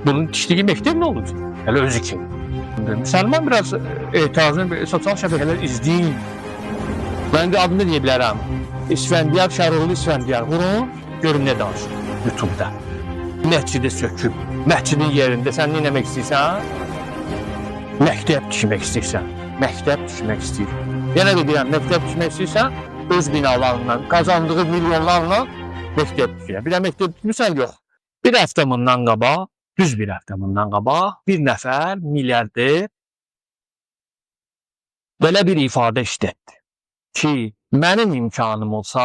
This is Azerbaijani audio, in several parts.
Bunun tikdiyi məktəb nə olacaq? Hələ özü kim? Müsəlman biraz etirazını bir sosial şəbəkələr izləyin. Mən də adını deyə bilərəm. İsfəndiyar Şəroğlu İsfəndiyar. Vurun, görün nə danışır YouTube-da. Məscidi söküb, məscidin yerində sən nə etmək istəyirsən? Məktəb tikmək istəyirsən. Məktəb tikmək istəyir. Yenə də deyirəm, məktəb tikmək istəyirsən, öz binalarından, qazandığı milyonlarla məktəb tikir. Bir də məktəb tikmirsən, yox. Bir həftə bundan qabaq, düz bir həftə bundan qabaq bir nəfər milyarder belə bir ifadə işlətdi ki, mənim imkanım olsa,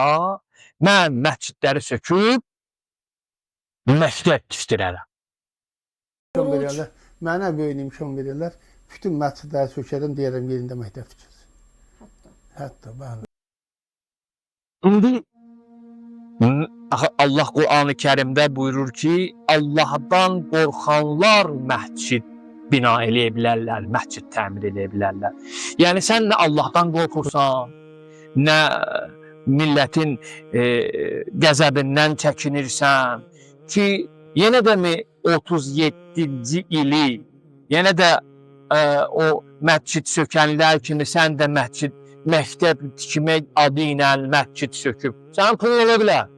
mən məscidləri söküb məktəb tikdirərəm. İmkan verirlər. Mənə böyük imkan verirlər. Bütün məscidləri sökərəm, deyərəm yerində məktəb tikilsin. Hətta. Hətta bəli. İndi axı Allah Qur'an-ı Kərimdə buyurur ki, Allahdan qorxanlar məscid bina eləyə bilərlər, məscid təmir eləyə bilərlər. Yəni sən nə Allahdan qorxursan, nə millətin qəzəbindən çəkinirsən ki, yenə də mi 37-ci ili, yenə də o məscid sökənlər kimi sən də məscid məktəb tikmək adı ilə məscid söküb. Sənin pulun ola bilər.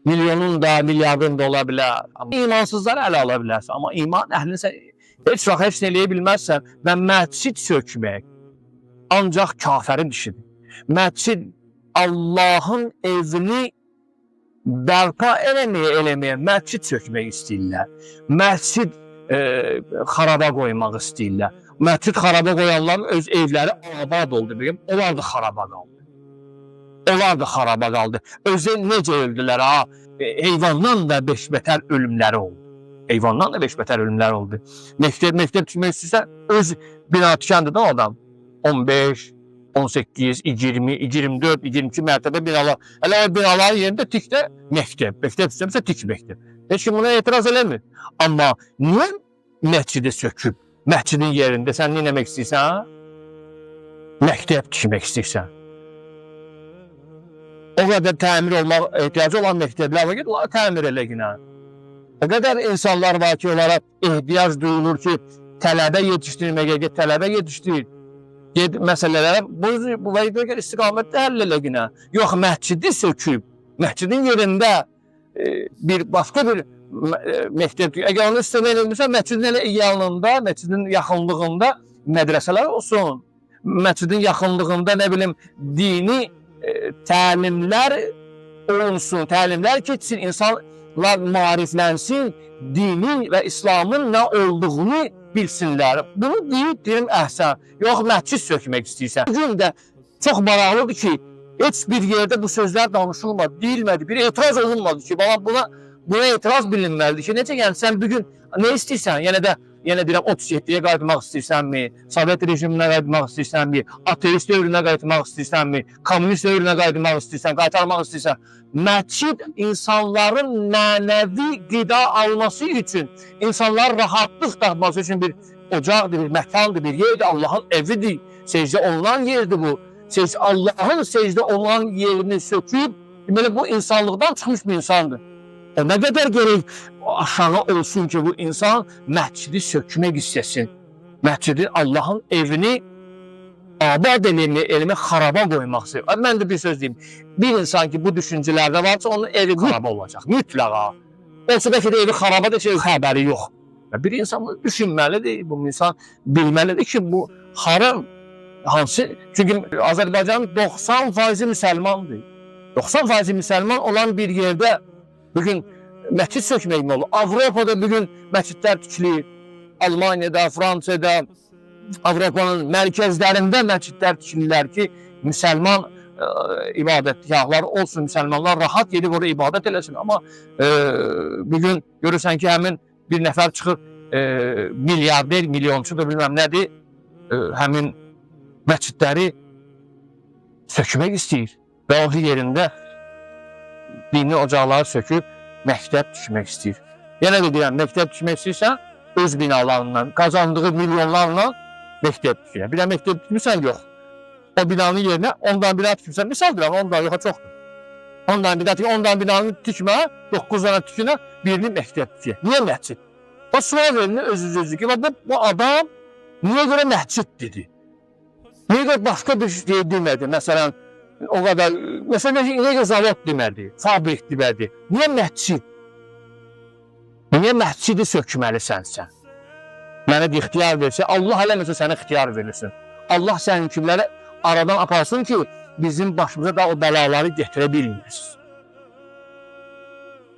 Milyonun da, milyardın da ola bilər. Amma imansızları ələ ala bilərsən. Amma iman əhlini sən heç vaxt heç nə eləyə bilməzsən və məscid sökmək ancaq kafirin işidir. Məscid Allahın evini bərpa eləməyə məscid sökmək istəyirlər. Məscid xaraba qoymaq istəyirlər. Məscid xaraba qoyanların öz evləri abad oldu bir gün. Onlar da xaraba qaldı. Onlar da xaraba qaldı. Özü necə öldülər ha? Heyvandan da beş bətər ölümləri oldu. Heyvandan da beş bətər ölümləri oldu. Məktəb tikmək istəyirsə öz bina tikəndir də adam. 15, 18, 20, 24, 22 mərtəbə binalar. Hələ o binaların yerində tik də məktəb. Məktəb istəmirsə tik məktəb. Heç kim buna etiraz eləmir. Amma niyə məscidi söküb? Məscidin yerində sən nə etmək istəyirsən? Məktəb tikmək istəyirsən. O qədər təmir olmaq ehtiyacı olan məktəblər var ki, onları təmir elə günə. O qədər insanlar var ki, onlara ehtiyac duyulur ki, tələbə yetişdirməyə get, tələbə yetişdir. Get məsələlərə bu və istiqamətdə həll elə günə. Yox, məscidi söküb, məscidin yerində bir başqa bir məktəb. Əgər onu istəmək eləmirsən, məscidin elə yanında, məscidin yaxınlığında mədrəsələr olsun. Məscidin yaxınlığında nə bilim dini təlimlər olunsun, təlimlər keçsin, insanlar maariflənsin, dinin və İslamın nə olduğunu bilsinlər. Bunu deyib deyim əhsən. Yox, məscid sökmək istəyirsən. Bu gün də çox maraqlıdır ki, heç bir yerdə bu sözlər danışılmadı, deyilmədi, bir etiraz olunmadı ki, bana buna etiraz bilinməlidir ki, necə yəni sən bu gün nə istəyirsən? Yenə də yenə deyirəm 37-yə qayıtmaq istəyirsənmi? Sovet rejiminə qayıtmaq istəyirsənmi? Ateist dövrünə qayıtmaq istəyirsənmi? Kommunist dövrünə qayıtmaq istəyirsən, qaytarmaq istəyirsən? Məscid insanların mənəvi qida alması üçün, insanların rahatlıq tapması üçün bir ocaqdır, bir məkandır, bir yerdir, Allahın evidir. Secdə olunan yerdir bu. Secdə Allahın secdə olunan yerini söküb, deməli bu insanlıqdan çıxmış bir insandır. O nə qədər gərək aşağı olsun ki, bu insan məscidi sökmək istəsin. Məscidi Allahın evini abad eləmək, xaraba qoymaq istəyir. Mən də bir söz deyim. Bir insan ki, bu düşüncələrdə varsa, onun evi xaraba olacaq. Mütləqa. Olsa bəlkə də evi xarabadır, heç xəbəri yox. Və bir insan bunu düşünməlidir, bu insan bilməlidir ki, bu haram hansı? Çünki Azərbaycanın 90% müsəlmandır. 90% müsəlman olan bir yerdə bugün məscid sökmək mi olur? Avropada bugün məscidlər tikilir. Almaniyada, Fransada, Avropanın mərkəzlərində məscidlər tikilirlər ki, müsəlman ibadətgahlar olsun, müsəlmanlar rahat gedib orada ibadət eləsin. Amma bugün görürsən ki, həmin bir nəfər çıxır, milyarder, milyonçudur, bilməm nədir, həmin məscidləri sökmək istəyir və onun yerində dini ocaqları söküb məktəb tikmək istəyir. Yenə də deyirəm, məktəb tikmək istəyirsən, öz binalarından, qazandığı milyonlarla məktəb tikir. Bir də məktəb tikmirsən, yox. O binanın yerinə 10 dənə bina tikmirsən, misal deyirəm, 10 dənə yox, çoxdur. 10 dənə bina tik, 10 dənə binanı tikmə, 9 dənə tikinə, birini məktəb tikir. Niyə məscid? Bax sual verin özünüz ki, bax bu adam niyə görə məscid dedi? Niyə görə başqa bir şey demədi? Məsələn, o qədər, məsələn, niyə görə zavod demədi, fabrik demədi? Niyə məscid? Niyə məscidi sökməlisən sən? Mənə bir ixtiyar versə, Allah eləməsə sənə ixtiyar verilsin. Allah sənin kimləri aradan aparsın ki, bizim başımıza da o bəlaları gətirə bilməsin.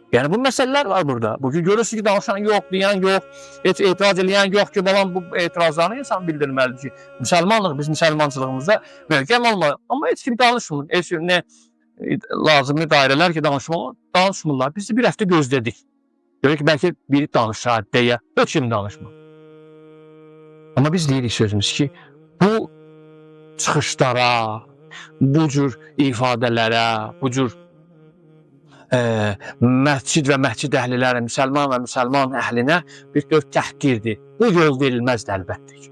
Yəni bu məsələlər var burada. Bugün görürsünüz ki, danışan yox, deyən yox, heç etiraz eləyən yox ki, balam bu etirazlarını insan bildirməlidir ki, müsəlmanlıq, biz müsəlmançılığımızda möhkəm olmalı. Amma heç kim danışmır. Heç kim nə lazımlı dairələr ki, danışmırlar. Biz də bir həftə gözlədik. Görək ki, bəlkə biri danışar deyə. Heç kim danışmır. Amma biz deyirik sözümüz ki, bu çıxışlara, bu cür ifadələrə, bu cür məscid və məscid əhlilərə, müsəlman və müsəlman əhlinə bir tör təhqirdir. Bu yol verilməzdir əlbəttə ki.